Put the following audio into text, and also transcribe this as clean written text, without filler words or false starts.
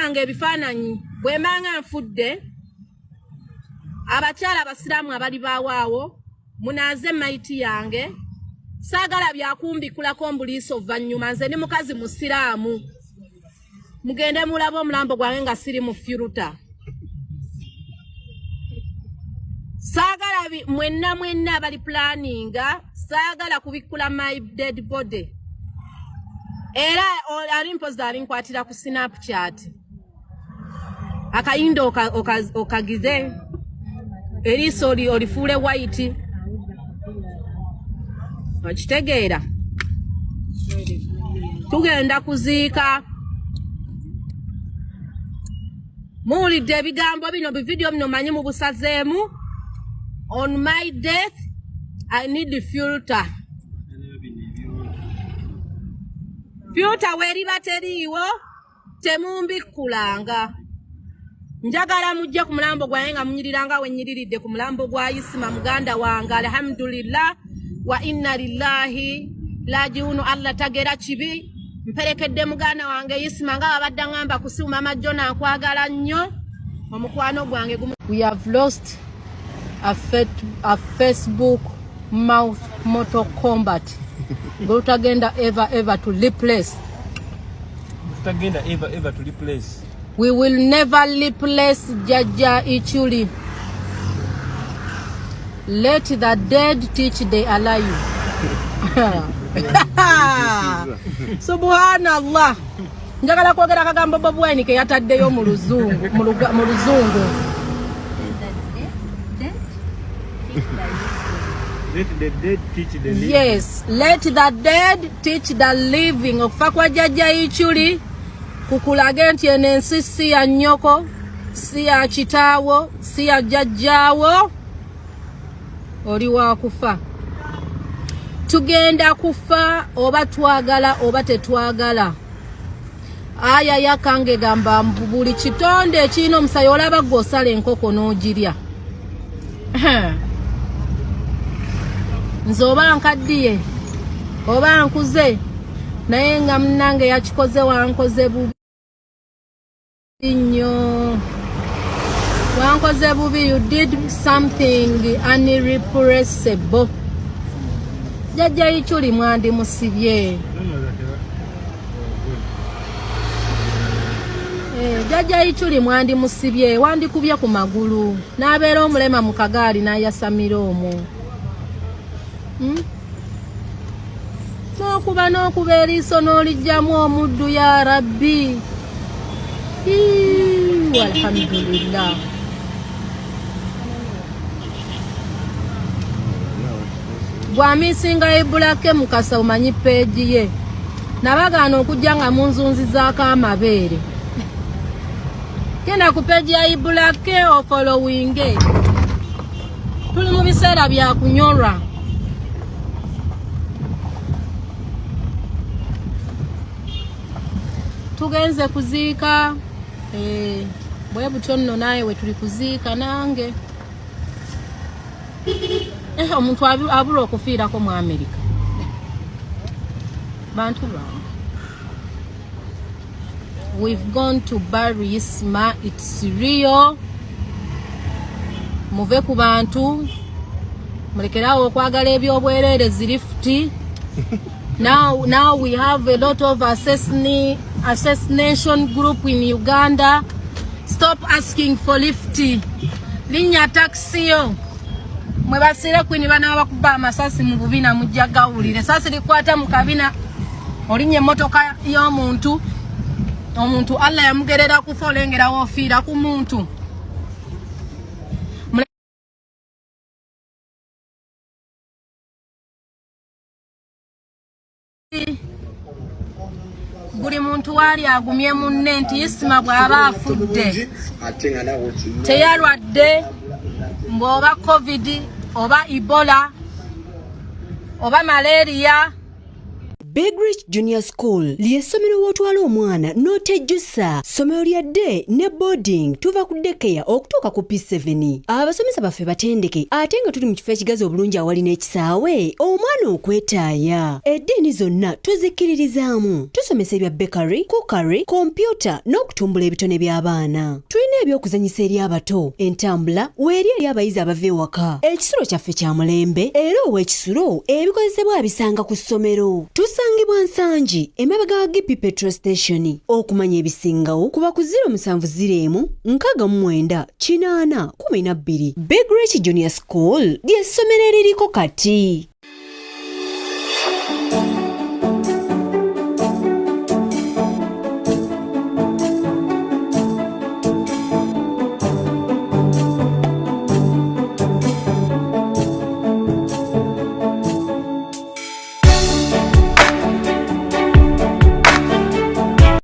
Temukubanga ebifaananyi bwemanga nfudde. Abakyala abasiraamu abali baawaawo munaaze mayiti yange, saagala byakumbikulako mbuliisa ovannyuma. Nze ndi mukazi musiraamu, mugende mulabe omulambo gwange nga siri mu firuta. Saagala mwenna mwenna abali pulaninga, saagala kubikkula my dead body. Era ali mpozi alinkwatira ku Snapchat, akayindo okagize eriiso olifuule white, okitegeera? Tugenda kuziika. Muwulidde ebigambo bino, bividiyo bino, manyi mubusazeemu. On my death I need filter. Filter weriba teriiwo, temumbikkulanga. Njagala mujje ku mulambo gwange nga munyiriranga wenyiriridde ku mulambo gwa Isima muganda wange. Alhamdulillah wa inna lillahi rajiunu. Allah tagera kibi. Mperekedde muganda wange Isima nga babadde aŋŋamba ku simu, Mama Jona, nkwagala nnyo, omukwano gwange. We have lost a Facebook mouth mortal combat gwe ever ever to replace. Tutagenda ever ever to replace. We will never replace Jaja Ichuli. Let the dead teach the alive. Subhanallah. Njagala kwogera akagambo Bobi Wine ke yataddeyo mu luzungu, mu luzungu. Let the dead teach the living. Yes, let the dead teach the living. Okufa kwa Jjajja Ichuli kukulage nti eno ensi si ya nnyoko, si ya kitaawo, si ya jjajjaawo, oli wa kufa. Tugenda kufa oba twagala oba tetwagala. Aya yakange gamba mbu buli kitonde ekirina omusayi, olaba gwe osala enkoko n'ogirya. Nze oba nkaddiye oba nkuze, naye nga munnange yakikoze, wankoze bubi nnyo, wankoze bubi. You did something unrepressible. Jjajja Ichuli mwandi musibye. Jjajja Ichuli mwandi musibye, wandikubye ku magulu n'abeera omulema mu kagaali n'ayasamira omwo. N'okuba n'okuba eriiso n'olijjamu omuddu. Ya Rabbi. Ii, alhamdulillah. Gwamisinga Ibulake Mukasa, omanyi page ye, nabagaana okujja nga munzunzizaako amabeere. Genda ku page ya Ibulake ofollowinge. Tuli mu biseera bya kunyolwa. Tugenze kuziika. Bwe butyo nno, naawe we tuli kuziika nange. Omuntu abula okufiirako mu Amerika. Bantu bange, we've gone to bury Isma. It's real. Muve ku bantu, mulekerawo okwagala ebyobwereere, zirifuti. Now we have a lot of assassination group in Uganda. Stop asking for lift. Linnya taxi yo. Mwe basire kwini bana bakuba amasasi mu bubina, mujja gawulire. Sasi likwata mu kabina, olinnya emmotoka y'omuntu. Omuntu Allah yamugerera kufa, olengera woofiira ku muntu. Buli muntu waali agumye munne nti Isima bw'aba afudde teyalwadde ng'oba COVID oba Ebola oba malaria. Big Rich Junior School ly'essomero w'otwala omwana n'otejjusa. Ssomero lya day ne boarding, tuva ku daycare okutuuka ku P7. Abasomesa baffe batendeke ate nga tuli mu kifo ekigazi obulungi awali n'ekisaawe omwana okwetaaya. Eddiini zonna tuzikkiririzaamu. Tusomesa ebya bakery, cookery, kompyuta n'okutumbula ebitone by'abaana. Tulina eby'okuzannyisa eri abato, entambula weeri eri abayizi abava ewaka. Ekisulo kyaffe kya mulembe era ow'ekisulo ebikozesebwa abisanga ku ssomero. Tusangibwa Nsangi, emabega wa GP Petrol Station. Okumanya ebisingawo kuba ku 070 69 80 12. Big Rich Junior School ly'essomero eririko kati.